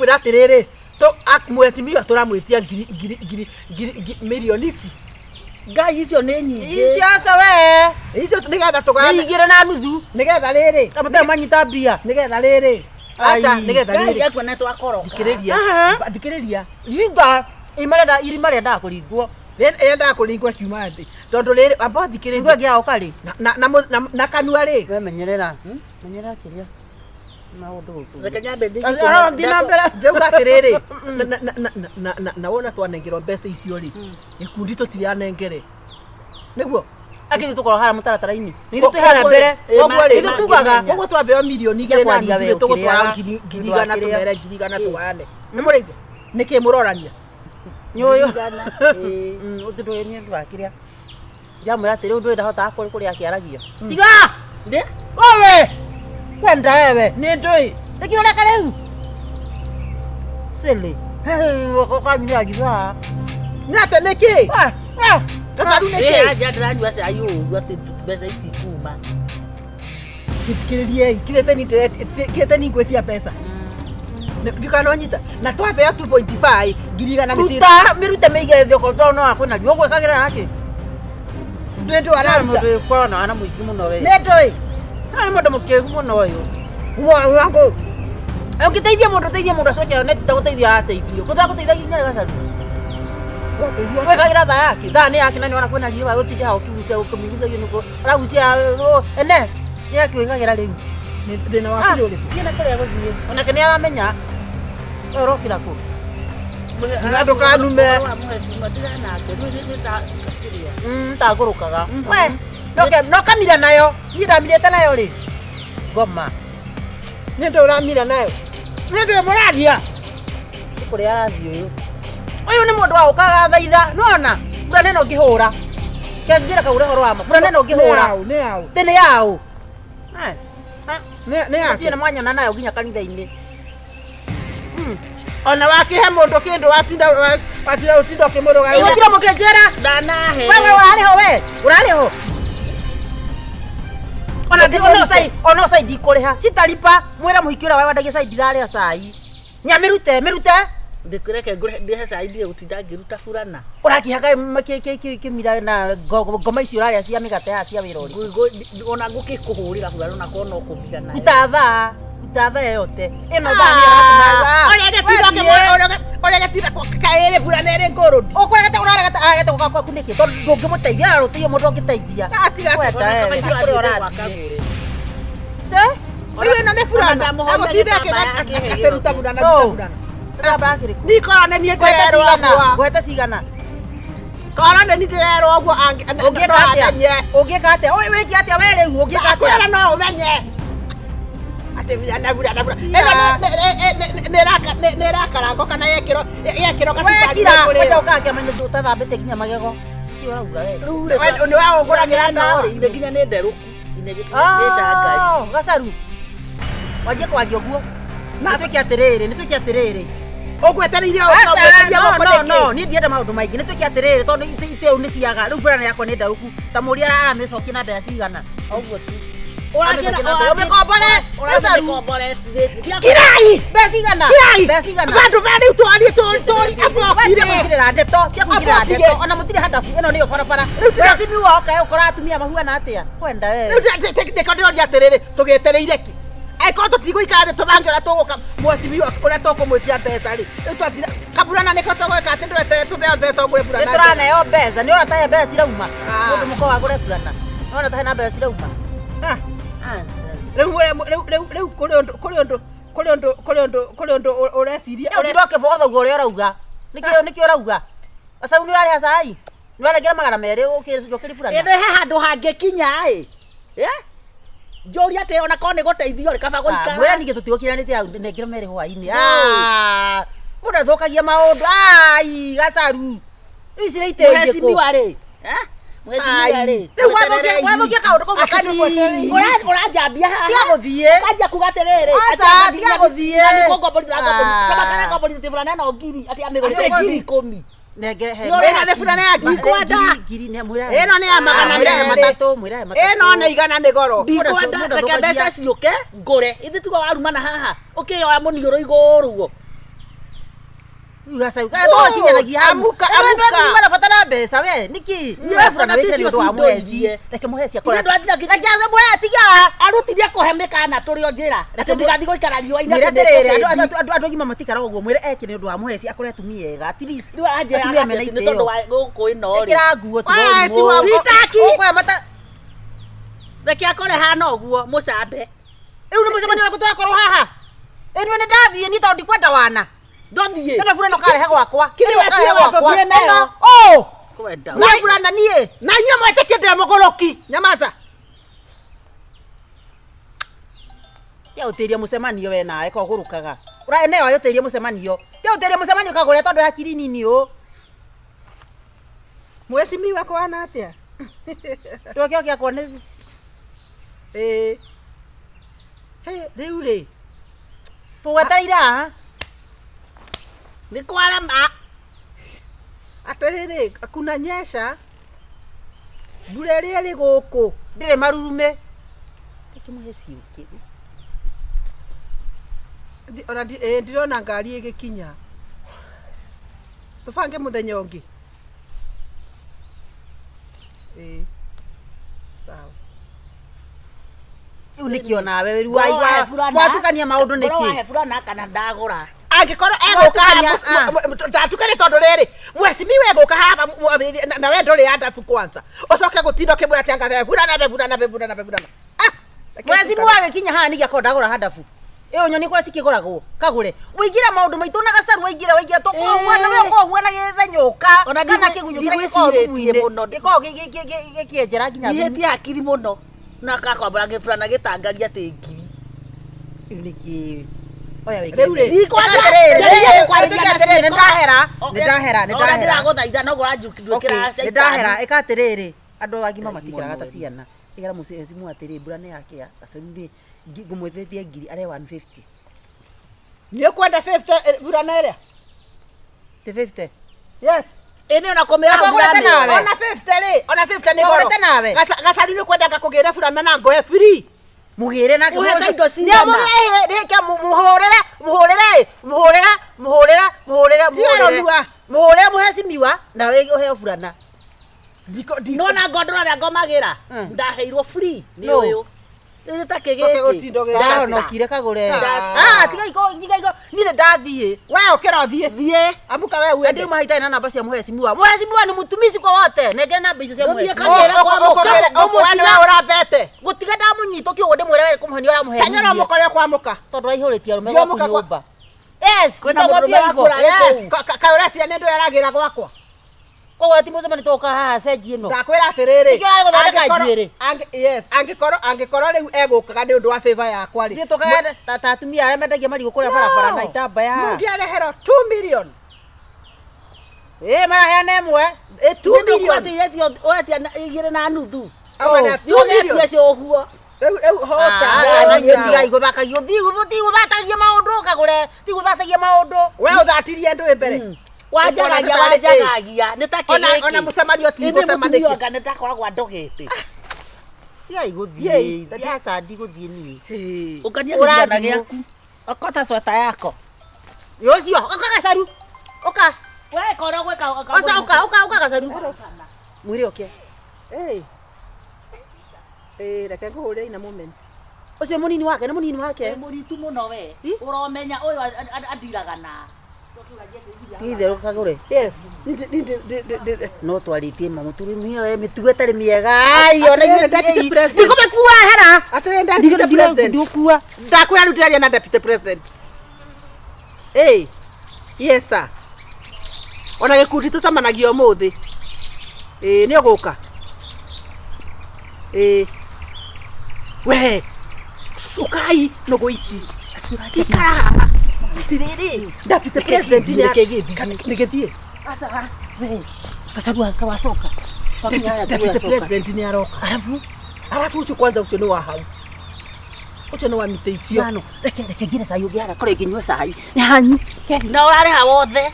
Ndakwĩra atĩrĩrĩ, mheshimiwa tũramwĩtia ngiri ngiri ngiri ngiri mirioni ici. Ngai, icio nĩ nyingĩ. Icio aca we. Icio nĩgetha Nĩ tũgayane. 2.5. Nĩgetha rĩrĩ. Kamũtee manyita mbia. Nĩgetha rĩrĩ. Aca, Ai. nĩgetha Ngai rĩrĩ. akua nĩ twakoroka. Thikĩrĩria. Aha. Thikĩrĩria. Ringa irima rĩenda, irima rĩendaga kũringwo. Yendaga kũringwo kiuma thĩ. Tondũ rĩrĩ, amba Nĩguo ũthikĩrĩrie. ĩngĩaoka rĩ. Na kanua rĩ. We menyerera. Menyerera kĩrĩa. Maũndũ gũkũ. Reke nyambe thiĩ. Arathiĩ na mbere. Ndauga atĩrĩrĩ, na wona twanengerwo mbeca icio rĩ, gĩkundi tũtiranengere. Nĩguo? Akĩthiĩ tũkorwo harĩa mũtaratara-inĩ. Nĩ ithuĩ twĩ harĩa mbere. Koguo rĩ, Nĩ ithuĩ tugaga. Koguo twambeo 2,500 Kwaria we rĩ, tũgũtwara ũkĩrĩaga. ngiri Ũndũ igana wa kĩrĩa. tũmere 100,000 tũgayane. Nĩ mũraigua? Nĩkĩ mũrorania? Nyũyũ. Igana, ĩĩ. Ũndũ ũyũ nĩ ũndũ wa kĩrĩa. Ndamwĩra atĩrĩ, ũndũ ũyũ ndahotaga kũrĩa akĩaragia. Tiga! Ndĩ? Wewe! Kwenda wewe. Nĩ ndũĩ. Nĩkĩ ũreka rĩu? Silly. Kanyuria rithaa. Nĩ atĩ nĩkĩ? Gacaru Ĩ, nĩkĩ? anja ndĩranyua cai ũru atĩ mbeca itikuma. Thikĩrĩriei, kirĩte ni ngwĩtia mbeca. Ndikanonyita. Na twambeo 2.5 100,000 nĩ Ruta, mĩrute mĩige thĩ okorwo tondũ no akwĩna ruo. Ũgwĩkagĩra nakĩ? Ndũĩ ndũ araruta. Mũndũ ũkoragwo na wana mũingĩ mũno we. Nĩ ndũĩ. Nĩ mũndũ mũkĩgu mũno ũyũ. Mwangu. Ũngĩteithia mũndũ, teithia mũndũ acoke one ti ta gũteithia arateithio. Gũtagũteithagia nginya rĩ gacaru. Wĩkagĩra thaa yake. Thaa nĩ yake na nĩ wona kwĩna riũa gũtinde hau ũkĩgucia ũkĩmĩgucagia nĩguo ũragucia ene. Nĩ yake wĩkagĩra rĩu. Thĩna waku nĩ ũrĩkũ? Thiĩ na kũrĩa gũthiĩ. Onake nĩ aramenya. We ũrokĩra kũ? Tiga ndũkanume. Wa mheshimiwa ndiranake, rĩu nĩ ta kĩrĩa. Ntagũrũkaga. We, no kamira nayo. Niĩ ndamirĩte nayo rĩ. Ngoma. Nĩ ndũĩ ũramira nayo. Nĩ ndũĩ mũraria. Nĩ kũrĩa arathiĩ ũyũ. Ũyũ nĩ mũndũ wa ũkaga thaitha. Nĩwona? Burana ĩno ũngĩhũra. Kengĩra kaure ũhoro wa ma. Burana ĩno ũngĩhũra. Nĩ yaũ, nĩ yaũ. Tĩ nĩ yaũ. Nĩ Thiĩ yake. na mwanyona nayo nginya kanitha-inĩ. Ona wakĩhe mũndũ kĩndũ watinda watinda ũtinda ũkĩmũrũgamia. Igũtira mũkĩnjĩra. Ndanahe. Wewe ũrarĩ ho we? Ũrarĩ ho? Ona ndi ona cai, ona cai ndikũrĩha. Citaripa mwĩra mũhiki ũrĩa wendagia cai ndirarĩa cai. Nyamĩrute, mĩrute. Ndĩkũreke ngũre ndĩhe cai ndige gũtinda ngĩruta burana. Ũrakĩhaka kĩmira na ngoma icio ũrarĩa cia mĩgate haha cia wĩra ũrĩkũ? Ona ngũkĩkũhũrĩra burana ona korwo no kũmira nayo. Ruta thaa, ruta thaa yote. Ĩno thaa nĩ ĩratũma. Ũrĩa gĩtinda ũkĩmũ- ũrĩa gĩtinda kaĩrĩ burana ĩrĩ ngũrũndi. Ũkũregete ũraregete aregete gũka gwaku nĩkĩ? Tondũ ndũngĩmũteithia, ararũteithio mũndũ ũngĩteithia. Atiga Kwenda Ona wewe, kaba nĩ kũrĩa ithuĩ ũrathiĩ. gwakagũre. Te? Rĩu ĩno nĩ burana. Egũtinda akĩruta burana, ruta Oh. burana. Namba yakĩrĩkũ? Niĩ korwo nĩ niĩ Ngwete ndĩrerwo cigana? ũguo. Ngwete cigana? Korwo nĩ niĩ ndĩrerwo ũguo Ũngĩka no atĩa? amenye. Ũngĩka atĩa? Ũyũ wĩke atĩa we rĩu? Ũngĩka atĩa? Akwĩra no ũmenye. Atĩ burana burana burana. Ĩno nĩ ĩrakarangwo kana yekĩrwo yekĩrwo gacukari Wekira, nĩkũrĩo. kwanja ũkaga kĩama-inĩ ũtathambĩte nginya magego. Nĩkĩ ũrauga we? Nĩ waũgũragĩra ndawa. Ine nginya nĩ nderũku. Ine nĩ ndangai. Ah, gacaru. Wanjie kwaria ũguo. Nĩ twĩke atĩrĩrĩ, nĩ twĩke atĩrĩrĩ. Ũgwetereire Aca, ũgwetereire no, gũkũ no, nĩkĩ? no, niĩ ndienda maũndũ maingĩ. Nĩ twĩke atĩrĩrĩ, tondũ itĩ rĩu nĩ ciaga. Rĩu burana yakwa nĩ ndarũku. Ta mũria aramĩcokia na mbeca cigana. Ũguo tu. Ũmĩkombore, gacaru. Kirai! Mbeca cigana? Kirai! Mbeca cigana? Bandũ ba rĩu twarie tũri We tiga abokire. kũingĩrĩra ndeto, tiga kũingĩrĩra Abokire. ndeto. Ona mũtirĩ handabu, ĩno nĩyo barabara. Rĩu tiga- Mheshimiwa oka ũkora atumia mahuana atĩa? Kwenda wewe. Rĩu nĩko ndĩroria atĩrĩrĩ, tũgĩetereire kĩ? Angĩkorwo tũtigũikara thĩ tũbange ũrĩa tũgũka mheshimiwa ũrĩa tũkũmwĩtia mbeca rĩ, rĩu twatira kaburana nĩko tũgwĩka atĩ ndũretere tũheo mbeca ũgũre burana. Nĩ tũraneo mbeca, nĩ ũrona ta he mbeca cirauma. Ah. Mũndũ mũkorwo agũre burana. Nĩ ũrona ta hena mbeca cirauma. Ah. Nonsense. Rĩu rĩu rĩu rĩu kũrĩ ũndũ kũrĩ ũndũ kũrĩ ũndũ kũrĩ ũndũ kũrĩ ũndũ ũreciria Rĩu ũtinda ũkĩbogotha ũguo ũrĩa ũrauga. Nĩkĩ nĩkĩ ũrauga? Gacaru nĩ ũrarĩha cai? Nĩ warengerera 200 ũkĩri burana? Ĩno he handũ hangĩkinya ĩ. Njũria atĩ ona korwo nĩ gũteithio rĩ kaba gũikara. Mwĩra ningĩ tũtigũkinyanĩte hau nengera merĩ hwainĩ. Mũndũ athũkagia maũndũ. Ai, gacaru. Rĩu ici nĩ itĩ ingĩkũ? Mheshimiwa rĩ. Mheshimiwa rĩ. Rĩu wathũkia kaũndũ kau kanini. Ũranjambia haha. Tiga gũthiĩ. Ũkanjia kuga atĩrĩrĩ. Aca, tiga gũthiĩ. Nĩkũngomborithia Ah. kaba kana ngomborithia burana ĩno ngiri atĩ amĩgũrĩte Atĩ 10,000. Nengere he. Ĩno nĩ burana ya ngiri. Ndikwenda. Ngiri nĩ mwĩra. Ĩno nĩ ya magana Mwĩrahe merĩ. matatũ, mwĩrahe matatũ. Ĩno nĩ igana nĩ goro. Ndikwenda Mũndũ reke athũkagia. mbeca ciũke ngũre. Ithe tiga warumana haha ũkĩoya mũniũrũ igũrũ. Gacaru tũgakinyanagia hau. Amuka, Andũ amuka. andũ marabatara mbeca we niki Niĩ we burana burana wĩkĩre nĩ ticio ũndũ wa mũheci cindoirie. reke mũheci akora Ithe ndwathire ngĩ- reke aze mũheci tiga arutire kũhe mĩkana tũrĩ o njĩra atĩ ndigathiĩ gũikara riũa-inĩ mwĩre atĩ nĩ atĩrĩrĩ tũbĩndi. andũ agima matikaraga ũguo mwĩre eke nĩ ũndũ wa mũheci akore atumia ega at least Rĩu anjĩraga atumia mena atĩ nĩ tondũ itĩo wa gũkũ ĩno rĩ ĩkĩra nguo Wee, ti wa- Sitaki. ũkoya mata reke akore hana ũguo mũcambe rĩu nĩ mũcemanio ũrĩkũ tũrakorwo haha ĩnue nĩ ndathiĩ niĩ tondũ ndikwenda wana ndothiĩ ĩno burana ũkarehe gwakwa Kĩrĩa Ĩno ũkarehe wetio gwakwa wetio nayo. Ĩno, ũ kwenda na burana niĩ Na inyuĩ mwetĩkie ndĩ mũgũrũki. Nyamaza. tia ũtĩrie mũcemanio we nawe kogũrũkaga ũraneyo ayũtĩrie mũcemanio tia ũtĩrie mũcemanio kagũre tondũ hakiri nini ũ Mheshimiwa kwana atĩa? ndũkĩo gĩakwa nĩ Ĩĩ. Hĩ, rĩu rĩ. tũgwetereire haha nĩ kwarema Atĩrĩrĩ, kuna nyesha. Mbura ĩrĩa ĩrĩ gũkũ. ndĩrĩ marurume kĩmũheci ũkĩ Ona ndirona ngari ĩgĩkinya. Tũbange mũthenya ũngĩ. Ĩĩ. Sawa. rĩu nĩkĩo nawe rĩu Ngoro wahe burana. mwatukania maũndũ Ngoro nĩkĩ wahe burana kana ndagũra Angĩkorwo egũka Mwatukania, ndatukane tondũ rĩrĩ mheshimiwa egũka haha na we ndũrĩ andabu kwanza ũcoke gũtinda ũkĩmwĩra atĩ anga be burana be burana be burana be burana. Ah, reke mwecimu agĩkinya haha nĩgĩ akorwo ndagũra handabu ĩyo nyoni kũrĩa cikĩgũragwo kagũre waingĩra maũndũ maitũ na gacaru waingĩra waingĩra tũkohuana we ũkohuana gĩthenyũka Ona kana kĩgunyũ kĩrĩa gĩkoragwo ndigwĩcirĩtie thumu-inĩ mũno. gĩkoragwo gĩkĩenjera nginya thumu ihĩtie hakiri mũno na kakwambũra gĩburana gĩtangaria atĩ ngiri rĩu nĩkĩ oya Rĩu rĩ, Ndikwanja- Atĩrĩrĩ, njaria gũkwarĩria tuge na atĩrĩrĩ, ciĩko. nĩndahera, nĩndahera, nĩndahera. Ona ndĩragũthaitha no ũranduĩkĩra nĩ ndahera ĩka atĩrĩrĩ andũ agima matikĩraga ta ciana ĩgera mũcimu atĩrĩ mbura nĩ yakĩa gacaru rĩ ngũmwĩtĩtie ngiri arĩa 150 Nĩ ũkwenda 50 burana ĩrĩa? ti 50 Yes. ĩnĩ ona kũmĩra Twagũrĩte nawe. Ona 50 rĩ, ona 50 nĩ goro. Twagũrĩte nawe. Gacaru nĩ ũkwenda ngakũgĩre burana na ngoe free. Mugire nake Ũhete indo cigana? nĩamũgĩrĩke muhũrĩre muhũrĩre muhũrĩre muhũrĩre muhũrĩre Tiga muhũrĩre mũhecimiwa nawe ũheo burana Ndiko ndiko. nona ngondora ũrĩa ngomagĩra Mm. ndaheirwo free nĩ No. ũyũ rĩu ta Coke kĩgĩkĩ gũtinda ũgĩka. ndahonokire kagũre Ndasta. Ah, tiga iko tiga iko niĩ nĩ ndathiĩ We ũkĩra ũthiĩ. thiĩ Amuka we uende. Ndio mahitai na namba cia mũhecimiwa mũhecimiwa nĩ mũtumisi kwa wote nengere namba icio cia Ndũthiĩ mũhecimiwa kagĩra kwa mũka. Ũkũgĩra we ũrambete. gũtiga ndamũnyita ũkĩũguo ndĩmwĩre we kũmũhenia ũramũhenirie Tanyara mũkore kwamũka. tondũ aihũrĩtie arũme Ndio gwaku mũka kwa- nyũmba yes Kwĩna ndamwambia mũndũrũme hivyo wakũra. Yes, kaĩ ũreciria nĩ ndũĩ aragĩra gwakwa? koguo ti mũcemanio tũgũka haha cenji ĩno Ndakwĩra atĩrĩrĩ. Nĩkĩo ũrarĩ gũthondeka angĩkorwo- njuĩrĩ? Yes, angĩkorwo angĩkorwo rĩu egũkaga nĩ ũndũ wa favor yakwa rĩ. Ithuĩ tũkaga ta atumia arĩa mendagia marigũ kũrĩa barabara na itambaya Mũngĩareherwo 2 million. ĩ maraheana ĩmwe Ĩ 2 million. ũretia igĩrĩ na nuthu Auga na 2 million. ũgetia ũguo Rĩu rĩu hota. Ah, tigai gũthakagio tigũthatagia maũndũ kagũre tigũthatagia maũndũ We ũthatirie ndũĩ mbere. Wanjagagia Ũkona tarĩ- wanjagagia nĩ ta Ona kĩgĩkĩ ona mũcemanio Ĩndĩ mũtumia tigũcemanĩtie. anga nĩ takoragwo andogete tigai Yei, gũthiĩ aca ndigũthiĩ niĩ ũkania Ũrathimwo. gĩthiana gĩaku okota sweta yako Ĩ ũcio ũka gacaru ũka we korwo gwĩka oca ũka ũka ũka gacaru mwĩre ũke Ĩ. Ĩ reke ngũhũrĩre ina moment. ũcio mũnini wake nĩ mũnini wake mũritu mũno we Ĩ? ũromenya ũyũ andiraga na ti itherũ kagũre Yes. Ndi ndi ndi no twarĩtie mamũturumia we mĩtugo ĩtarĩ mĩega ai ona Atĩrĩrĩ, inyuĩ Deputy President. ndikũmĩkua hera Atĩrĩrĩ Deputy President. ndigũkua Ndakwĩra rĩu ndĩraria na Deputy President. Ĩ. Yes sir. Ona gĩkundi tũcemanagia ũmũthĩ. Ĩ nĩ ũgũka. Ĩ. We. Ũkai nũgũ ici. Ikara haha. Atĩrĩrĩ, Deputy President nĩ Reke gĩthiĩ. nĩ gĩthiĩ. aca we gacaru aka wacoka Deputy President nĩ aroka. arabu Arabu ũcio kwanza ũcio nĩ wa hau. Ũcio nĩ wa mĩtĩ icio. ithano reke reke ngire cai ũngĩ haria korwo ngĩnyua cai nĩ hanyu na ũrarĩha wothe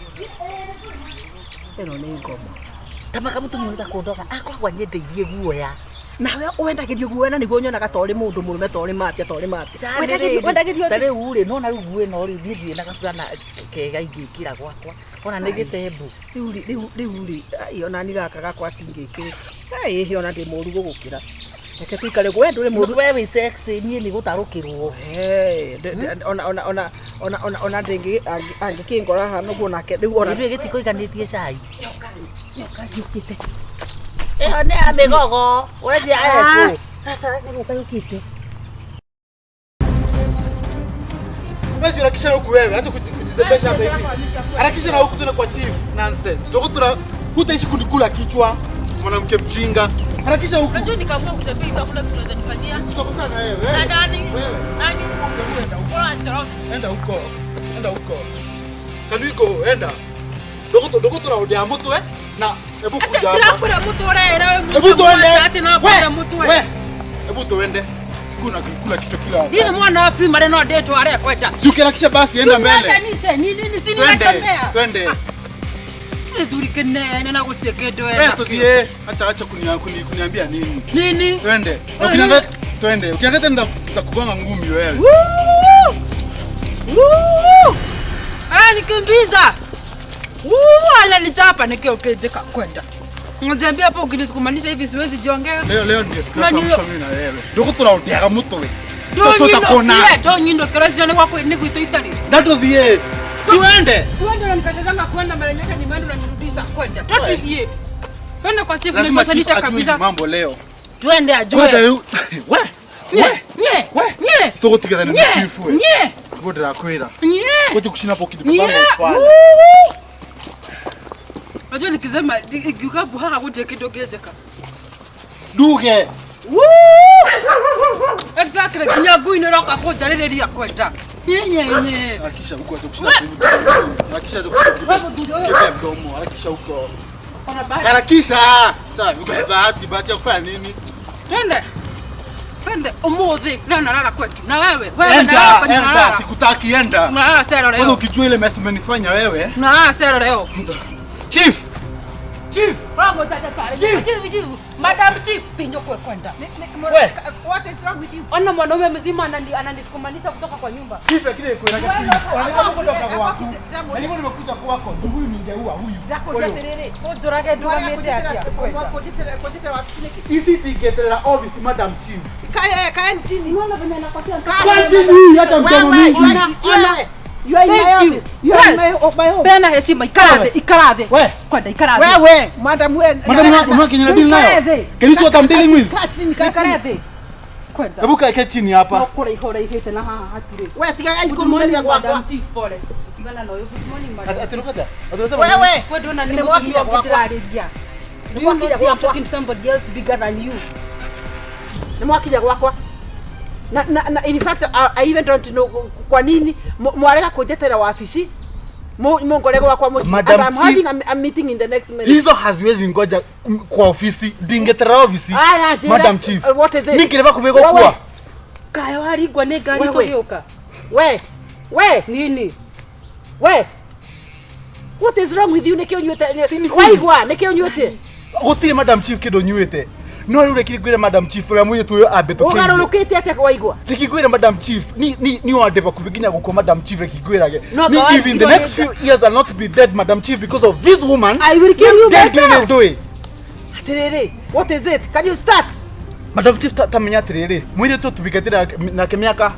Ĩno nĩ ngoma. tamaka mũtumia ũrenda kũndoga akoragwo anyendeirie guoya Nawe wendagĩrio guo na nĩguo nyonaga ta ũrĩ mũndũ mũrũme ta ũrĩ mafia ta ũrĩ mafia. Wendagĩrio wendagĩrio ta rĩu rĩ nona rĩu nguo ĩno rĩ niĩ ndirĩ na gaburana kega ingĩkĩra gwakwa ona nĩ gĩtembu. Rĩu rĩ rĩu rĩu rĩ ai ona ni gaka gakwa tingĩkĩrĩ. Ai ona ndĩ mũru gũgũkĩra. Reke tuikare we ndũrĩ mũru. We wĩ sexy niĩ nĩ gũtarũkĩrwo. Ona ona ona ona ona ona ndĩngĩ angĩkĩngora haha nĩguo nake rĩu ona Ithuĩ gĩtikũiganĩtie cai. Yoka yũkĩte. Ĩyo nĩ ya mĩgogo ũrecia ekũ. Sasa nĩ gũka yũkĩte. Wewe harakisha na huku wewe, acha kujizembesha hapa hivi. Harakisha na huku tena kwa chief. Nonsense. Ndio tuna hutaishi kunikula kichwa, mwanamke mjinga. Harakisha huku. Unajua nikaamua kutembea hivi hakuna kitu unaweza nifanyia. Sasa na wewe. Na nani? Wewe. Nani? Bora nitoroke. Enda huko. Enda huko. Can we go? Enda. Dogo dogo tuna moto eh? Na hebu kuja hapa. Ndakura mtu ora era wewe. Hebu tuende. Ati na kura mtu wewe. Hebu tuende. Siku na kula kichwa kila wakati. Ndine mwana wa primary no ndetu are kweta. Si ukiharakisha basi enda mbele. Ni nini ni sini Twende. natembea. Twende. Nithuri kinene na gutie kindu Wewe tuthie. Acha acha kuniambia nini? Nini? Twende. Ukiangalia twende. Ukiangalia tena nitakugonga ngumi wewe. Ah, nikimbiza. Woo, ananichapa nikiokejeka kwenda. Ngojambia hapo ukinisukumanisha hivi siwezi jiongea. Leo leo ndio siku ya mwisho mimi na wewe. Ndio turaondeaga mutwe. Tutakona. Ndio nyindo kerezi ni kwako ni kuito itali. Ndio Tuende. Tuende unanikatazanga kwenda mara nyaka ni mimi unanirudisha kwenda. Tutie. Twende kwa chief nimeshanisha kabisa. Mambo leo. Twende ajue. We. We. Nye. Nye. Tuko together na chief we. Nye. Ngo ndirakwira. Nye. Kote kushina hapo kitu kama ufanye. Unajua nikisema ikiuka haha gute kitu kiejeka. Duge. Exactly. Kinya ngui nĩ roka kũnjarĩrĩria kwenda. Nye nye nye. Harakisha huko atakushina. Harakisha huko. Wewe mdomo, harakisha huko. Harakisha. Sasa bahati bahati ya kufanya nini? Twende. Twende umuthi leo nalala kwetu. Na wewe, wewe nalala kwenye nalala. Sikutaki enda. Nalala sero leo. Wewe ukijua ile mess umenifanya wewe. Nalala sero leo. Chief. Chief. Bravo tata tata. Chief, chief. Madam Chief, tinyo kwa kwenda. What is wrong with you? Ona mwanaume mzima ananisukumanisha kutoka kwa nyumba. Chief akile iko na kitu. Nilikuwa nimekuja kwako, huyu ningeua huyu. Ndurage ndugamite atia. Isi tingeterera office Madam Chief. Kae kae chini. Unaona venye anapatia. Kae chini hata mdomo mingi. Ona. You are in my office. You are in my home. Pena heshima ikarathe ikarathe. We. Kwenda ikarathe. Wewe, madam we. Madam unaona Kenya deal nayo. Can you see what I'm dealing with? Kaa chini, kaa chini. Ikarathe. Kwenda. Hebu kae chini hapa. No kura ihora ihete na haha hatirĩ. We tiga alikurumeria gwakwa. Chief pole. Tigana na good morning madam. Atirukata. Atirusema. Wewe. Wewe ndona ni mũtumia ũngĩndĩrarĩria. Ni mwakinya gwakwa. Talking to somebody else bigger than you. Ni mwakinya gwakwa. Na na in fact I even don't know kwa nini mwarega kunjetera wafici mungorego wakwa muci. And I'm having a meeting in the next minute. Hizo haziwezi ngoja kwa ofisi, ndingetera ofisi. Madam Chief. What is it? Ningireba kubego kwa. Kayo haringwa nĩ ngari tũgĩũka. We. We. Nini? We. What is wrong with you nĩkĩ ũnyuĩte? Waigua nĩkĩ ũnyuĩte? Gũtirĩ Madam Chief kĩndũ nyuĩte. No rĩu reke ngwĩre Madam Chief ũrĩa mũirĩtu ũyũ ambĩtũkĩire. Ũgarũrũkĩte atĩa waigua? Reke ngwĩre Madam Chief, ni wandeba kubiginya gũkua Madam Chief reke ngwĩrage. Ni if in the next few years I'll not be dead Madam Chief because of this woman. I will kill you myself. Atĩrĩrĩ, what is it? Can you start? Madam Chief tamenya atĩrĩrĩ, mũirĩtu tũbikatĩra nake mĩaka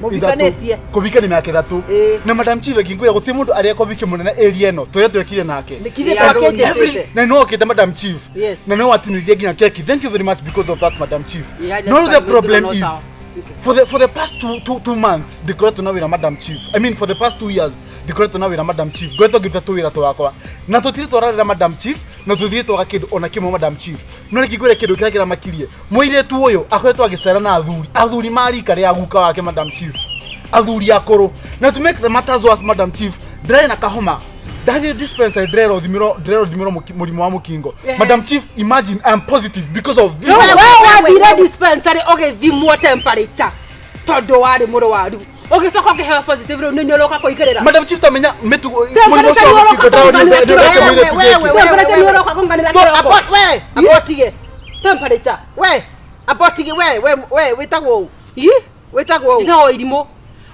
Mũbikanĩtie. Kũbika nĩ mĩaka ĩtatũ. Na Madam Chief reke ngwĩre gũtirĩ mũndũ arĩa kũbikia mũnene area ĩno tũrĩa twekire nake. Na no okĩte Madam Chief. Na no watinithia nginya keki. Thank you very much because of that Madam Chief. No the problem is for the past two months ndikoretwo na wĩra Madam Chief. I mean for the past 2 years ndikoretwo na wĩra Madam Chief. Ngoretwo ngĩruta tũwĩra twakwa. Na tũtirĩ twararĩra Madam Chief na tũtirĩ twaga kĩndũ ona kĩmwe Madam Chief. No reke ngwĩre kĩndũ kĩrĩa kĩramakirie. Mũirĩtu ũyũ akoretwo agĩcera na athuri. Athuri marika rĩa guka wake Madam Chief. Athuri akũrũ. Na to make the matters worse Madam Chief, ndĩrarĩ na kahoma. Ndathi dispensary ndĩrerwo thimĩrwo mũrimũ wa mũkingo. Madam Chief, imagine I am positive because of this. Wewe wathire dispensary ũgĩthimwo temperature tondũ warĩ mũrwaru. Ũgĩcoka ũkĩheo positive rĩu nĩ ũroka kũigĩrĩra. Madam Chief tamenya mĩtugo mũrimũ ũcio wa mũkingo ndĩrarĩ temperature nĩ ũroka kũnganĩra kĩroko. We, abotige. Temperature. We. Abotigi we we we wĩtagwo ũ? Ĩ? Wĩtagwo ũ? Njĩtagwo Irimũ.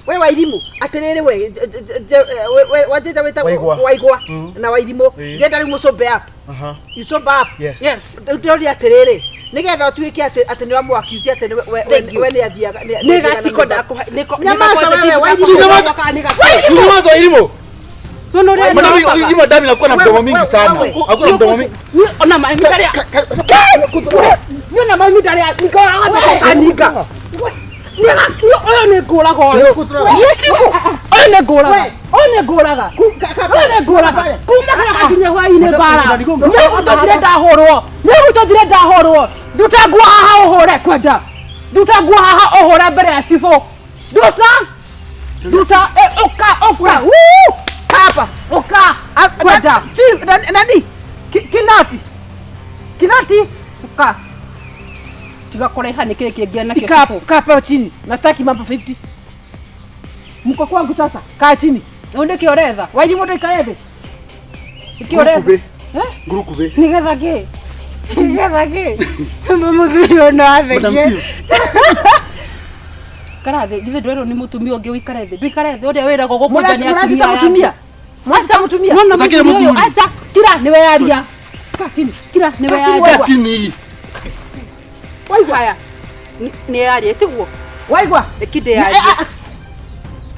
We wa Irimũ atĩrĩrĩ we wanjĩta wĩtagwo Waigwa. Waigwa na wa Irimũ. Ĩĩ. Ngenda rĩu mũcombe up. Aha. You sober up. Yes. Yes. Ndĩroria atĩrĩrĩ nĩgetha ũtuĩke atĩ atĩ nĩ wamũakiuci atĩ nĩ we- Thank you. we nĩ athiaga nĩ- Nĩ nĩ athiaga gaciko na ndakũhe. Nĩko. Nyamaza wewe, wa Irimũ. Nyamaza wa Irimũ. Nona ũrĩa Madam, nyokaga. hii madam inakuwa na mdomo mingi Wewe, sana. wewe. Hakuna mdomo mingi. Ni ona maĩ ndarĩa. Ni ona maĩ ndarĩa. Nikoraga kaninga. Ũyũ nĩ ngũraga ũyũ. Nĩ cibũ. Ũyũ nĩ ngũraga. Ũyũ nĩ ngũraga. Ũyũ nĩ ngũraga. Kuma kĩroko nginya hwaĩ-inĩ mbara. Nĩ gũtũthire ndahũrwo. Nĩ gũtũthire ndahũrwo. Nduta nguo haha ũhũre kwenda. Nduta nguo haha ũhũre mbere ya cibũ. Nduta. Nduta. Eh, Ũka ũka. Woo! Hapa. Ũka. Ah, Kwenda. Chief, nani? Kinati. Kinati. Ũka. Tiga kũraiha nĩ kĩrĩ kĩngĩ nakĩo Kaa cibũ. kaa pale chini. Na sitaki mambo 50. Mko kwangu sasa. Kaa chini. Rĩu nĩkĩ ũretha? Wairimu ndũikare thĩ. Nĩkĩ ũretha? Ngurukube. Nĩgetha kĩ? Nĩgetha kĩ? Mũthuri ũyũ no Madam athekie. Chief. Ikara thĩ, githĩ ndwerwo nĩ mũtumia ũngĩ ũikare thĩ. Ndũikare thĩ ũrĩa wĩragwo gũkũnja nĩ Mũranjĩta atumia aya mũtumia. angĩ. Mwanjĩta mũtumia. Nona Ũtakĩrĩ mũtumia ũyũ, mũthuri. aca, kira nĩwe yaria. Kaa chini. Kira nĩwe Kaa chini yaria. Kaa chini. Waigua. Haya. Nĩ yaria tiguo? Waigua. Reke ndĩyarie. Eh, ah, ah.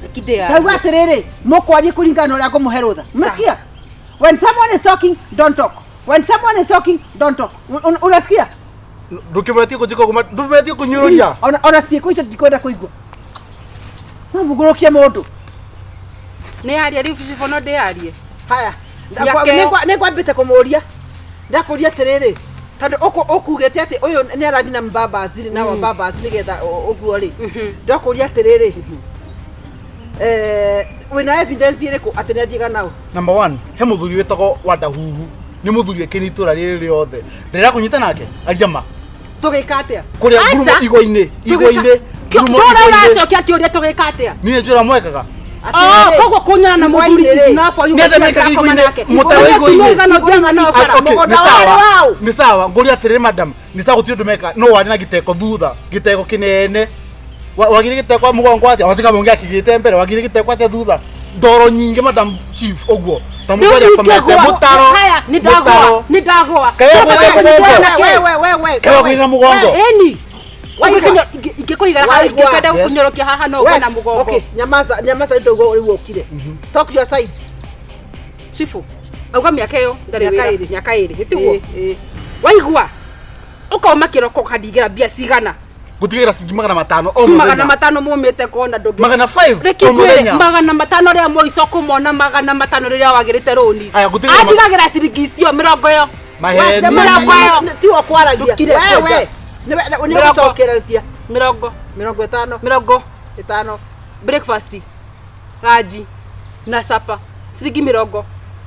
Reke ndĩyarie. Ndauga atĩrĩrĩ, mũkwarie kũringana na ũrĩa ngũmũhe rũtha. Umesikia? When someone is talking, don't talk. When someone is talking, don't talk. Unasikia? Ndũkĩbetie kũnjĩka ũguo, ndũbetie kũnyũrũria. Ona ona ciĩko icio ndikwenda kũigua. No mũgũrũkie mũndũ. Nĩ yaria rĩu cibũ no ndĩyarie. Haya. Nĩakeo. Nĩngwambĩte kũmũria. Ndakũria atĩrĩrĩ, tondũ ũkugĩte atĩ ũyũ nĩ arathiĩ na mbabas rĩ, na wababas nĩgetha ũguo rĩ. Ndakũria atĩrĩrĩ, eh, wĩna evidence ĩrĩkũ atĩ nĩ athiaga nao? Number one, he mũthuri wĩtagwo Wandahuhu. Nĩ mũthuri wĩkĩire itũra rĩrĩ rĩothe. Ndĩrera kũnyita nake, aria ma. Tũgĩka atĩa? Kũrĩa Aca. ngurumo igwa-inĩ, igwa-inĩ, ngurumo Tũra igwa-inĩ. ũracokia kĩũria tũgĩka atĩa? Niĩ njũra mwekaga. Oh, koguo kunyana na muthuri Igwa-inĩ is rĩ. enough for you. Nĩ atĩa mekaga igwa-inĩ? Mũtaro igwa-inĩ. Igwa-inĩ. Ah, okay, Mũgũnda nĩ sawa. warĩ waũ? Nĩ sawa, ngũria atĩrĩrĩ madam, nĩ sawa gũtirĩ ũndũ meka, no warĩ na gĩteko thutha, gĩteko kĩnene. Wagire gĩteko mũgongo atĩa? Watiga mũngĩ akĩgĩte mbere, wagire gĩteko atĩa thutha? Ndoro nyingĩ madam chief ũguo. Ta mũndũ arĩa akomete, mũtaro. Haya, nĩ ndagwa, nĩ ndagwa. Kaya Kaba gwĩte kũnyitwo mũgongo. na kĩ? We, we, we, we, Kaya gwĩna mũgongo. Ĩni. Waigua. Ingĩkũigara haha, Waigua. ingĩkenda Yes. gũkũnyorokia haha no ũgwe na mũgongo. Okay, nyamaza, nyamaza ndio rĩu ũkire. Talk your side. Chifu, auga mĩaka ĩyo ndarĩ Mĩaka wĩra. ĩrĩ. Mĩaka ĩrĩ, nĩ tiguo? Ĩ, ĩ. Waigua? Ũkauma kĩroko ũkandigĩra mbia cigana? Ngũtigĩra ciringi 500 o Magana mũthenya. matano mumĩte kona ndũngĩ. 500 Reke o ngwĩre mũthenya. 500 rĩa mũico kũmona 500 rĩrĩa wagĩrĩte rũni. Aya, ngũtigĩra Atigagĩra ciringi icio mĩrongo ĩyo. Maheni. Mĩrongo ĩyo. Ti ũkwaragia. Ndũkire We, kwenda. we. Nĩ Mĩrongo. ũgũcokereria. Mĩrongo. 50. Mĩrongo. Ĩtano. Breakfast. Ranji. Na sapa. Ciringi mĩrongo.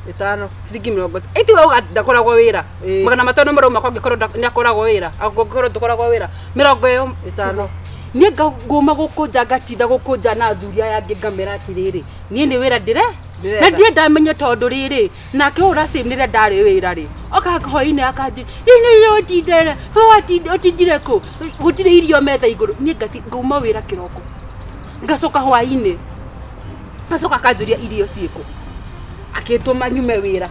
Ĩtano. Ciringi mĩrongo. Ĩti we uga ndakoragwo wĩra. Ĩ. 500 marauma kwa angĩkorwo nĩ akoragwo wĩra. Angĩkorwo ndũkoragwo wĩra. Mĩrongo ĩyo. Ĩtano. Niĩ ngũma gũkũnja ngatinda gũkũnja na athuri aya angĩ ngamera atĩrĩrĩ niĩ nĩ wĩra ndĩre Ndĩretha. na ndirĩ ndamenye tondũ rĩrĩ nake ũyũ ũracĩ rĩrĩa ndarĩ wĩra rĩ oka hwainĩ akanjĩ nĩ ũtindere ũtindire kũ gũtirĩ irio metha igũrũ niĩ ngauma wĩra kĩroko ngacoka hwainĩ ngacoka akanjũria irio ciĩkũ akĩtũma nyume wĩra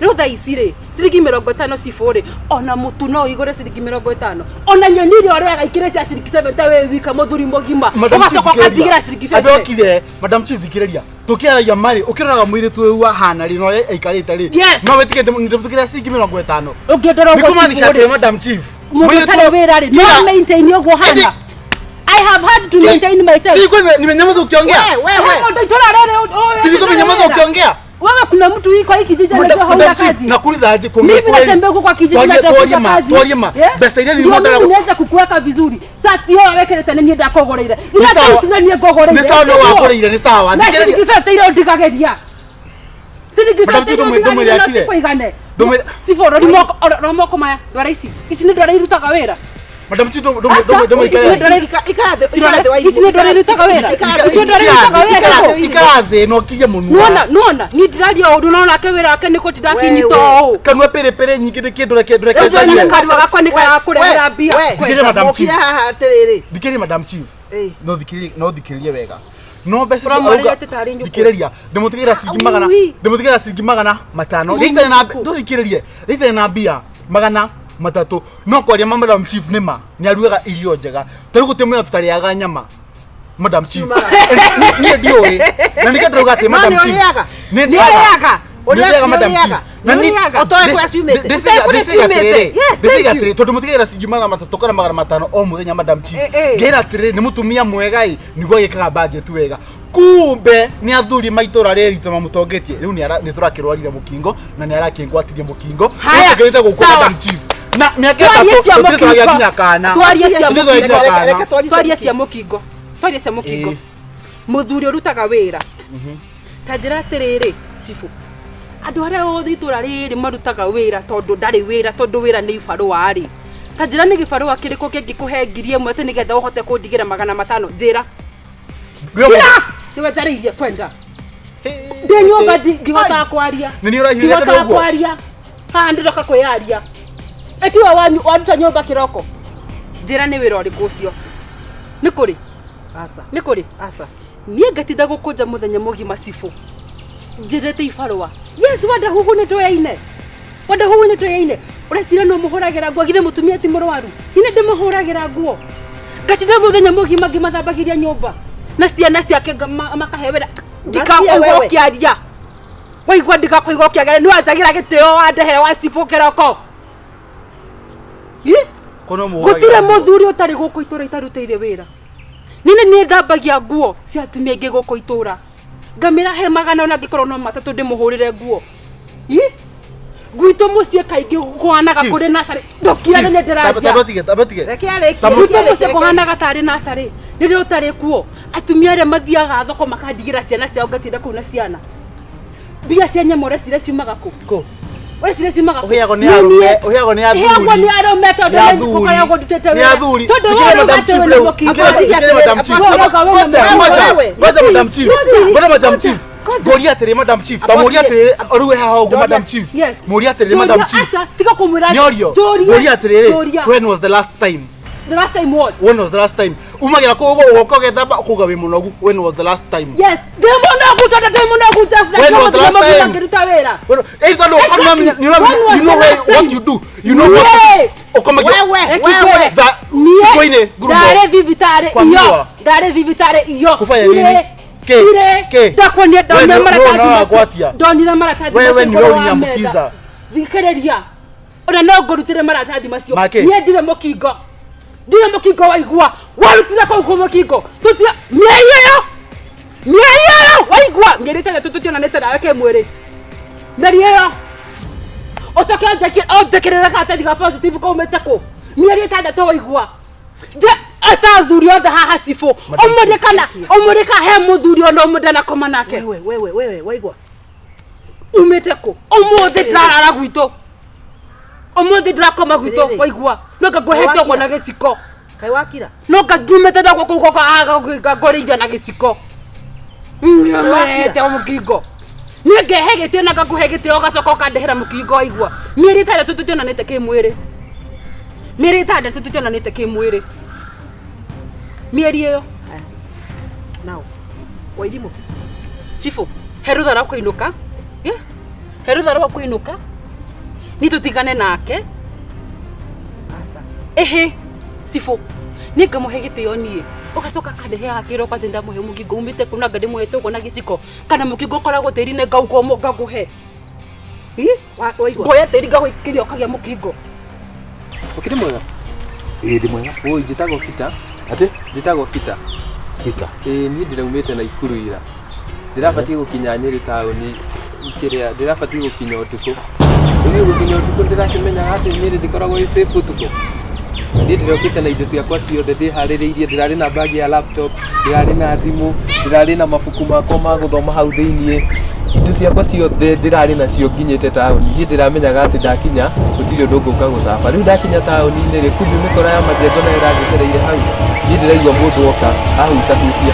rĩu thaa ici rĩ ciringi 50 cibũ rĩ ona mũtu no ũigũre ciringi 50 ona nyeni iria ũrĩaga ikĩrĩ cia ciringi 70 wĩ wika mũthuri mũgima Madam Chief, ũgacoka thikĩrĩria. ũkandigĩra ciringi Andũ 50 okire, Madam Chief thikĩrĩria. Tũkĩaragia marĩ, ũkĩroraga mũirĩtu ũyũ ahana rĩ, na ũrĩa aikarĩte rĩ. Yes. No wĩtĩkie ndĩmũtigĩre ciringi 50. ũngĩndora Nĩ ũguo kũmaanisha cibũ atĩ rĩ Madam Chief. mũndũ mũirĩtu ũtarĩ wĩra rĩ Kira. no maintain ũguo hana Ĩndĩ- I have had to maintain myself. Si kwani nimenyamaza ukiongea? We, we, we. Mũndũ itũra rĩrĩ ũyũ Si nilikuwa nimenyamaza ukiongea? Wewe kuna mtu iko hiki kijiji anajua hauna Madam Chief, kazi. nakuuliza aje kuongea Mimi kweli? natembea huko kwa kijiji Twarie- natafuta twarie ma, kazi. twarie ma. Yeah? Mbeca iria Ndio nilikuwa mimi niweze kukuweka vizuri. Sati hiyo wekere nĩ niĩ ndakũgũrĩire. Nĩ sawa. Ira ici nĩ niĩ ngũgũrĩire. Nĩ sawa no wakũrĩire, nĩ sawa. Na Thikĩrĩria. ciringi 50 iria ũndigagĩria. Ciringi Madam 50 Chief, iria ndũmwĩre ũndigagĩria no akire. cikũigane. Ndũmwĩre- Steve, rori moko, rora moko maya. Ndwara ici. Ici nĩ ndwara irutaga wĩra. Madam Chief, ndũmũikare thĩ. Ici nĩ ndwara irutaga wĩra. Ici nĩ ndwara irutaga wĩra. Ikara thĩ na ũkirie mũnua. Nuona, nuona, ni ndiraria ũndũ no nake wĩra wake nĩ gũtinda akinyita ũũ. Kanua pĩrĩpĩrĩ nyingĩ nĩ kĩndũ reke ndũreke Rĩu njarie. niĩ kanua gakwa nĩ karakũrehera mbia. Thikĩrĩria Madam Chief. Haha atĩrĩrĩ. Thikĩrĩria Madam Chief. No thikĩrĩrie, no thikĩrĩrie wega. No mbeca icio Ũramwarĩria arauga atĩ tarĩ nyũkwa. thikĩrĩria, ndĩmũtigĩra ciringi magana, ndĩmũtigĩra ciringi 500. Rĩitarĩ na ndũthikĩrĩrie, rĩitarĩ na mbia 300. No kwaria ma Madam Chief nĩ ma, nĩ arugaga irio njega. Ta rĩu gũtirĩ mũthenya tũtarĩaga nyama. Madam Chief. Niĩ ndiũĩ. Na nĩkĩo ndĩrauga atĩ Madam Chief. Nĩ Nĩ ndĩaga. Nĩ Madam Chief. Na nĩ ũtoe kũrĩa ciumĩte. Ndĩciria atĩrĩ, tondũ mũtigagĩra ciringi 300 kana 500 o mũthenya Madam Chief. Ngera atĩrĩrĩ, nĩ mũtumia mwega ĩ, nĩguo agĩkaga budget wega. Kumbe nĩ athuri maitũra rĩrĩ ritũ mamũtongetie. Rĩu nĩ tũrakĩrwarire mũkingo na nĩ arakĩngwatirie mũkingo. Haya, Tũkĩrĩte gũkũ sawa. Madam Chief. Na mĩaka Twarie 3 cia tũtirĩ tũragĩa mũkingo. nginya kana. Twarie cia Tũtirĩ tũragĩa nginya kana. Twarie cia mũkingo. Twarie cia mũkingo. Mũthuri ũrutaga wĩra. Ta njĩra atĩrĩrĩ, cibũ. Andũ arĩa othe itũra rĩrĩ marutaga wĩra tondũ ndarĩ wĩra, tondũ wĩra nĩ ibarũa rĩ. Ta njĩra nĩ gĩbarũa kĩrĩkũ kĩngĩkũhe 1000 atĩ nĩgetha ũhote kũndigĩra 500? Njĩra. Njĩra! Nĩwe njarĩirie kwenda. Ndĩ nyũmba ndihotaga kwaria. Nĩ niĩ ũrahiũrĩte Ndihotaga ũguo? kwaria. Haha ndĩroka kwĩyaria. Ĩtiwe waruta nyũmba kĩroko. Njĩra nĩ wĩra ũrĩkũ ũcio? Nĩ kũrĩ? Aca. Nĩ kũrĩ? Aca. Niĩ ngatinda gũkũnja mũthenya mũgima cibũ. Njethete ibarũa. Yes, wanda huhu nĩ tũyaine. Wanda huhu nĩ tũyaine. Ũreciria no mũhũragĩra nguo, githĩ mũtumia ti mũrwaru? Niĩ ndĩmũhũragĩra nguo. Ngatinda mũthenya mũgima ngĩmathambagĩria nyũmba. Na ciana ciake makahe wĩra. Ndikakũigua ũkĩaria. Waigua ndikakũigua ũkĩaria. Nĩ wanjagĩra gĩtĩo wandehere wa cibũ kĩroko. Gũtirĩ mũthuri ũtarĩ gũkũ itũra itarutĩire wĩra. Nini niĩ thambagia nguo cia atumia aingĩ gũkũ itũra. Ngamĩra he 100 ona angĩkorwo no 3 ndĩmũhũrĩre nguo. Gwitũ mũciĩ kaingĩ kũhanaga kũrĩ nacarĩ. Ndũkirane nĩ ndĩraria. Gwitũ mũciĩ kũhanaga tarĩ nacarĩ. Rĩrĩa ũtarĩ kuo, atumia arĩa mathiaga thoko makandigĩra ciana ciao ngatinda kũu na ciana. Mbia cia nyama ũreciria ciumaga kũ? Kũ? Ũreciria ciumaga kũ? Ũheagwo nĩ arũme, ũheagwo nĩ athuri. Heagwo nĩ arũme tondũ Nĩ nĩ ngũkoragwo ndutĩte Nĩ wĩra. athuri. Tondũ Thikĩrĩria wewe Madam ũrauga Chief atĩ rĩu. wĩna mũkingo. Thikĩrĩria Madam Chief. Ngoja Madam Chief. Ngoja Madam Chief. Ngoria atĩrĩ Madam Chief. Ta mũria atĩrĩ rĩu haha ũguo Madam Chief. Yes. Mũria atĩrĩ Madam Chief. Aca, tiga kũmwĩra. Nĩorio. Ngoria atĩrĩrĩ, when was the last time? The last time what? When was the last time? Umagira kũu ũguo ũgoka ũgethamba ũkauga wĩ mũnogu. When was the last time? Yes, ndĩ mũnogu tondũ ndĩ mũnogu Jeff, na When was the last ndĩ time? ngĩruta wĩra. Ĩĩ tondũ Exactly. you know When was you know the last what time? you do. You know what Niĩ. ũkomagia. Wewe. Niĩ. Thikũ-inĩ, ngurumo. Ndarĩ thibitarĩ Kwa iyo. miwa. Ndarĩ thibitarĩ iyo. Kũbaya nini? Kĩ? Ire. Kĩ? Ndakuonia Wewe ndonire nĩ- maratathi wewe macio. ũragwatia. Ndonire maratathi Wewe macio nĩwe igũrũ wa ũrĩnyamũkiza. metha. Thikĩrĩria. Ona no ngũrutĩre maratathi macio. Makĩ? Niĩ ndirĩ mũkingo. Ndirĩ mũkingo waigua. Warutire kũu kũ mũkingo. Tũtira mĩeri ĩyo. Mĩeri ĩyo waigua. Mĩeri 6 tũtionanĩte nawe kĩmwĩrĩ. Mĩeri ĩyo. Ũcoke ũnjĩkĩrĩre karatathi ga positive kaumĩte kũ? Mĩeri 6 waigua. Nje ata athuri othe haha cibũ. Ũmũrĩ kana ũmũrĩ ka he mũthuri ona ũmwe ndanakoma nake. Wewe, wewe, wewe, waigua. Umĩte kũ? Ũmũthĩ ndĩrarara gwitũ. Ũmũthĩ ndĩrakoma gwitũ waigua. No ngangũhete ũguo na gĩciko. Kaĩ wakira? No ngangiumĩte ndakwa kũu gwakwa ngangũrĩithia na gĩciko. Nĩũmete mũkingo. Niĩ ngehe gĩtĩo na ngakũhe gĩtĩo ũgacoka ũkandehera mũkingo waigua. Mĩeri 6 tũtionanĩte kĩmwĩrĩ. Mĩeri 6 tũtionanĩte kĩmwĩrĩ. Mĩeri ĩyo. Now, Wairimũ. Cibũ, he rũtha rwa kũinũka. He rũtha rwa kũinũka. Niĩ tũtigane nake. Aca. Ĩhĩ, cibũ. Niĩ ngamũhe gĩtĩo niĩ. Ũgacoka akandeheaga kĩroko atĩ ndamũhe mũkingo umĩte kũ na nga ndĩmũhete ũguo na gĩciko. Kana mũkingo ũkoragwo tĩri-inĩ ngauga ũmwe ngakũhe. Waigua. Ngoya tĩri ngagũikĩria ũkagĩa mũkingo. Ũkĩrĩ mwega? Ĩĩ ndĩ mwega. Oi, njĩtagwo Peter. Atĩ? Njĩtagwo Peter. Peter. Ĩĩ niĩ ndĩraumĩte Naikuru ira. Ndĩrabatiĩ gũkinya Nyĩrĩ taũni kĩrĩa ndĩrabatiĩ gũkinya ũtukũ. Rĩu gũkinya ũtukũ ndĩrakĩmenyaga atĩ Nyĩrĩ ndĩkoragwo ĩ safe ũtukũ. Niĩ ndĩrokĩte na indo ciakwa ciothe ndĩharĩrĩirie, ndĩrarĩ na bag ya laptop, ndĩrarĩ na thimũ, ndĩrarĩ na mabuku makwa ma gũthoma hau thĩiniĩ. Indo ciakwa ciothe ndĩrarĩ nacio nginyĩte taũni niĩ ndĩramenyaga atĩ ndakinya gũtirĩ ũndũ ngũka gũcaba rĩu ndakinya taũni-inĩ rĩ kumbi mĩkora ya majengo nayo ĩranjetereire hau niĩ ndĩraigua mũndũ oka ahutahutia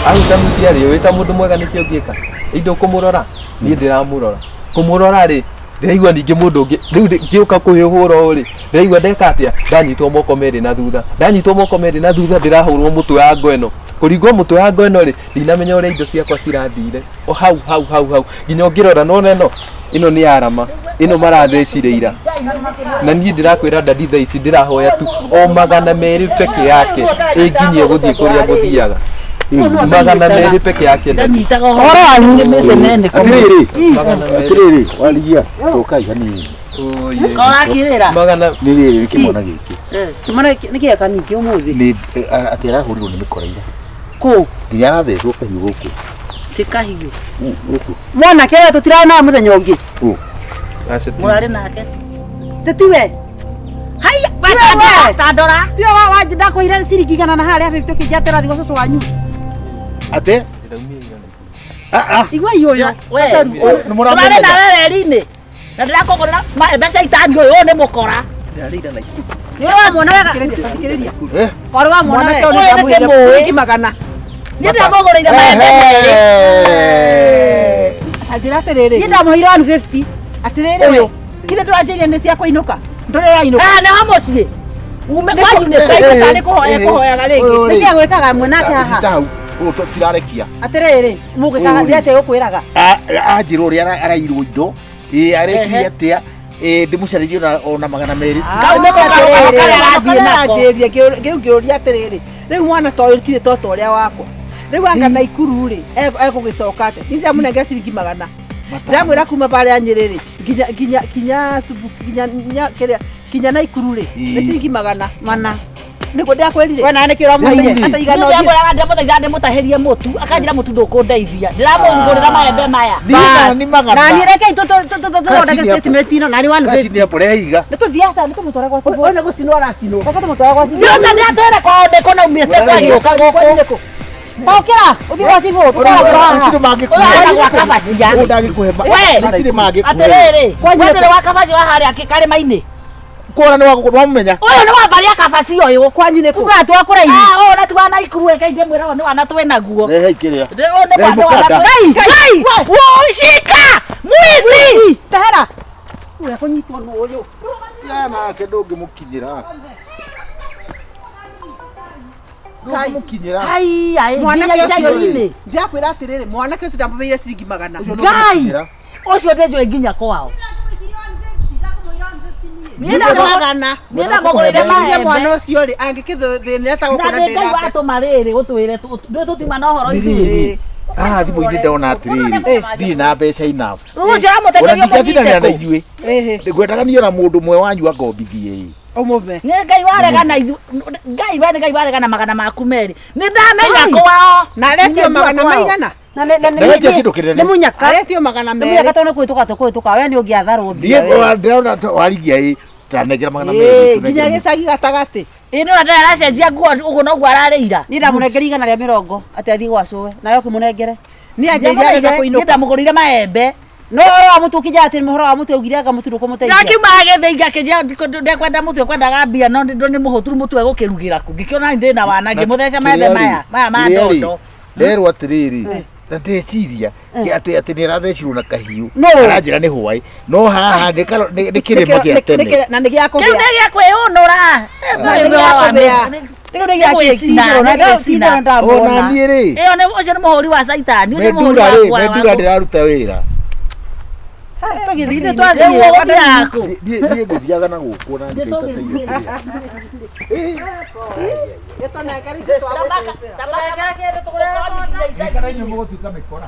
ahutahutia rĩ wĩta mũndũ mwega nĩkĩo ũngĩka indo kũmũrora niĩ ndĩramũrora kũmũrora rĩ ndĩraigua ningĩ mũndũ ũngĩ rĩu ngĩũka kũhũra ũũ rĩ ndĩraigua ndeka atĩa ndanyitwo moko merĩ na thutha ndanyitwo moko merĩ na thutha ndĩrahũrwo mũtwe wa ngo ĩno kũringwo mũtwe wa ngo ĩno rĩ ndinamenya ũrĩa indo ciakwa cirathire o hau hau hau hau nginya ũngĩrora nona ĩno ĩno nĩ arama ĩno marathecire ira na niĩ ndĩrakwĩra dadi thaa ici ndĩrahoya tu o 200 peke yake ĩnginyie gũthiĩ kũrĩa ngũthiaga 200 peke yake dadi ũhoro wanyu Atiriri atiriri warigia tũkai hanini korakirĩra magana nĩ rĩrĩ kĩmwana gĩkĩ Kĩmwana nĩ kĩeka ningĩ ũmũthĩ nĩ atĩ arahũrirwo nĩ mĩkora ira kũ nginya arathecwo kahiũ gũkũ ti kahiũ gũkũ mwanake we tũtirarĩ nawe mũthenya ũngĩ mũrarĩ nake tĩtiwe haiya tandora tiwe ndakũheire ciringi 100 na harĩa 50 ũkĩnjatĩra thigo cũcũ wanyu atĩ igua ũyũ tũrarĩ nawe reri-inĩ na ndĩrakũgũrĩra mbeca itani ũyũ nĩ mũkora nĩ ũrĩ wamuona wega ũrĩ wamuona wega ũyũ nĩ ndĩmũĩ ciringi 100 niĩ ndĩramũgũrĩire maembe merĩ anjĩra atĩrĩrĩ niĩ ndamũheire 150 atĩrĩrĩ we kile ndũranjĩire nĩ cia kũinũka ndũrĩ ũrainũka ah nĩho mũciĩ ume kwanyu nĩ kũ nĩ kũhoya kũhoyaga rĩngĩ nĩkĩ gwĩkaga mwanake haha ũũ tirarekia atĩrĩrĩ mũgĩkaga ndĩ atĩa gũkwĩraga anjĩra ũrĩa arairwo indo ĩ arekire atĩa ndĩmũcarĩrie ona 200 kau nĩko karĩa arathiĩ nako aranjĩrie rĩu ngĩũria atĩrĩrĩ rĩu mwana ta ũyũ kirĩ tota ũrĩa wakwa rĩu anga Naikuru rĩ egũgĩcoka atĩa niĩ ndĩramũnengera ciringi 100 ndĩramwĩra kuma barĩa Nyĩrĩ rĩ nginya nginya nginya nginya kĩrĩa kinya Naikuru rĩ nĩ ciringi 100 mana nĩguo ndĩrakwĩrire we nawe nĩkĩo ũramũheire ata igana ũthiĩ ndĩramwĩraga ndĩramũthaitha ndĩmũtahĩrie mũtu akanjĩra mũtu ndũkũndeithia ndĩramũgũrĩra maembe maya na niĩ rekei tũthondeke statement ĩno na nĩ 150 nĩ rehiga nĩ tũthiĩ aca nĩ tũmũtware gwa cibũ ũyũ nĩ gũcinwo aracinwo reke tũmũtware gwa cibũ nĩũta ndĩratwĩre kwao ndĩkũ na umĩte kwagĩũka gũkũ Tokĩra ũthiĩ gwa cibũ tũtwaragĩrwo haha ũyũ gwa kabacia we atĩrĩrĩ we ndũrĩ wa kabacia wa harĩa karĩma-inĩ kora nĩ wamũmenya ũyũ nĩ wa mbarĩ ya kabacia ũyũ kwanyu nĩ kũ uga atĩ wa kũraihu ah ũyũ na ti wa Naikuru reke ndĩmwĩra nĩ wana twĩ naguo rehe kĩrĩa ũyũ nĩ wa Ngai Ngai Ũshika mwizi tahera ũrĩa kũnyitwo nĩ ũyũ tigana nake ndũngĩmũkinyĩra ndũngĩmũkinyĩra ai ai mwanake nginya ũcio icagi-inĩ ndĩrakwĩra atĩrĩrĩ mwanake ũcio ndamũheire ciringi 100 Ngai ũcio ndĩnjũĩ nginya kwao niĩ ndamũgũrĩire maembe mwana ũcio rĩ angĩkĩthĩnĩra ta gũkũ na nĩ Ngai watũma rĩrĩ ũtwĩre ndũĩ tũtiuma na ũhoro ithuĩ haha thimũ-inĩ ndona atĩrĩrĩ ndirĩ na mbeca enough rĩu ũcio aramũtekeria ndingatindanĩra na mũnyite kũ inyuĩ ngwendaga niĩ ona mũndũ ũmwe wanyu angombithie ĩ ũmũme nĩ Ngai waregana ithu Ngai we nĩ Ngai waregana 200 maku merĩ nĩ ndamenya kwao na aretio 100 maigana na Ndaretia kĩndũ kĩnene. nĩ mũnyaka aretio 200 nĩ mũnyaka merĩ tondũ nĩ kũhĩtũka tũkũhĩtũka we nĩ ũngĩatharwo mbia we. Ndiĩ ndĩrona warigia ĩ tanengera 200 nginya gĩcagi gatagatĩ ĩ nĩ ũrĩa aracenjia nguo ũguo noguo ararĩira niĩ ndamũnengeri 120 atĩ athiĩ gwa cũwe nawe ũkĩmũnengere niĩ anjĩrire arenda niĩ kũinũka ndamũgũrĩire maembe no ũhoro wa mũtu ũkĩnjĩra atĩ ũhoro wa mũtu augire anga mũtu ndũkũmũteithia ndakiuma agĩthĩ ngakĩnjĩra ndekwenda mũtu ekwendaga mbia no nĩ mũhũturu mũtu egũkĩrugĩra kũ ngĩkĩona ndĩ na wana ngĩmũtheca maembe maya maya ma ndondo nderwo atĩrĩrĩ na ndeciria atĩ atĩ nĩ arathecirwo na kahiũ aranjĩra nĩ hwaĩ no haha nĩ kĩrĩma gĩa tene na nĩ gĩa kĩu kũgĩa nĩ gĩa kwĩyũnũra Rĩu nĩ gĩa kĩcithero na ndacithero ona ndamwona niĩ rĩ ĩyo nĩ ũcio nĩ mũhũri wa caitani ũcio nĩ mũhũri mendura rĩ wa mendura ndĩraruta wĩra tũgĩthiĩ Rĩu twathiĩ ũgũthiaga kũ niĩ ngũthiaga na gũkũ na nĩkĩo Gĩtũnengere icio twagũcĩbĩra. Kana inyuĩ mũgũtuĩka mĩkora.